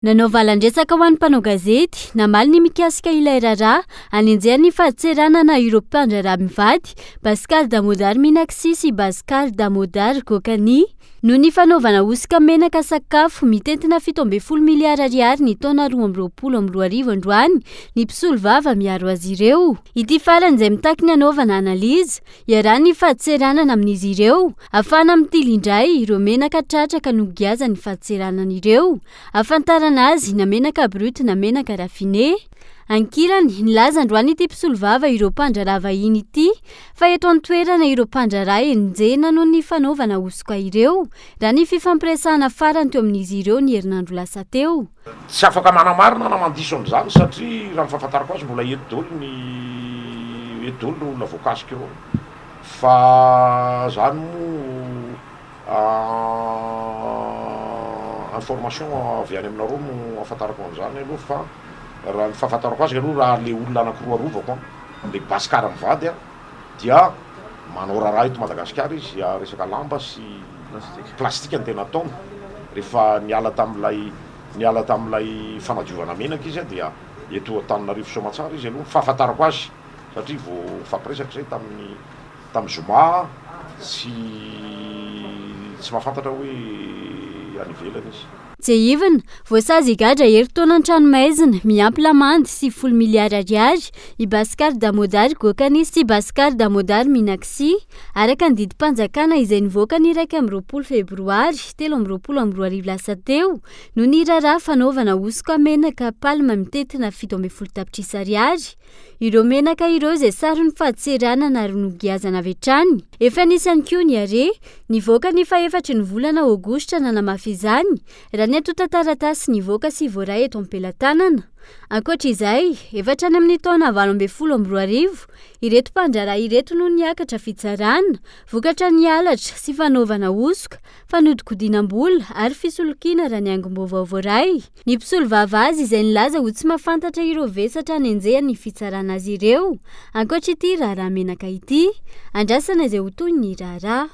Nanao valan-dresaka ho an'ny mpanao gazety, namaly ny mikasika ilay raharaha anenjehan'ny fadintseranana ireo mpandraharaha mivady, Bhaskar Damodar Meenakshi sy Bhaskar Damodar Gokani, noho ny fanaovana hosoka menaka sakafo mitentina 17 miliara ariary ny taona 2022 androany ny mpisolovava miaro azy ireo. Ity farany izay mitaky ny hanaovana analyse Iarahan'ny fadintseranana amin'izy ireo, ahafahana mitily indray ireo menaka tratra ka nogiazan'ny fadintseranana ireo, ahafantarana azy na menaka brut na menaka raffiné. Ankilany, nilaza androany ity mpisolovava ireo mpandraharaha vahiny ity fa eto an-toerana ireo mpandraharaha enjehina noho ny fanaovana hosoka ireo, raha ny fifampiresahana farany teo amin'izy ireo ny herinandro lasa teo. Tsy afaka manamarina na mandiso an'izany satria raha ny fahafantarako azy mbola eto daholo ny eto daholo ireo olona voakasika ireo fa zany moa information avy any aminareo no ahafantarako an'izany aloha fa raha ny fahafantarako azy aloha raha le olona anakiroa arovako an, le Bhaskar mivady an dia manao raharaha eto Madagasikara izy resaka lamba sy plastika no tena ataony, rehefa niala tamin'ilay niala tamin'ilay fanadiovana menaka izy dia eto Antananarivo Soamatsara izy aloha ny fahafantarako azy satria vao nifampiresaka izay tamin'ny tamin'ny zoma tsy tsy mahafantatra hoe any ivelany izy. Tsiahivina, voasazy higadra herintaona an-tranomaizina miampy lamandy 90 miliara ariary i Bhaskar Damodar Gokani sy Bhaskar Damodar Meenakshi, araka ny didim-panjakana izay nivoaka ny 21 febroary 2023 lasa teo, noho ny raharaha fanaovana hosoka menaka palma mitentina 17 tapitrisa ariary. Ireo menaka ireo izay saron'ny fadintseranana ary nogiazana avy hatrany. Efa nisy ihany koa ny arrêt nivoaka ny fahefatry ny volana aogositra nanamafy izany, raha ny antontan-taratasy nivoaka sy voaray eto am-pelatanana. Ankoatra izay, efa hatrany amin'ny taona 2018 ireto mpandraharaha ireto no niakatra fitsarana, vokatra ny halatra sy fanaovana hosoka, fanodikodinam-bola ary fisolokiana raha ny angom-baovao voaray. Ny mpisolovava azy izay nilaza ho tsy mahafantatra ireo vesatra anenjehan'ny fitsarana azy ireo, ankoatra ity raharaha menaka ity. Andrasana izay ho tohin'ny raharaha.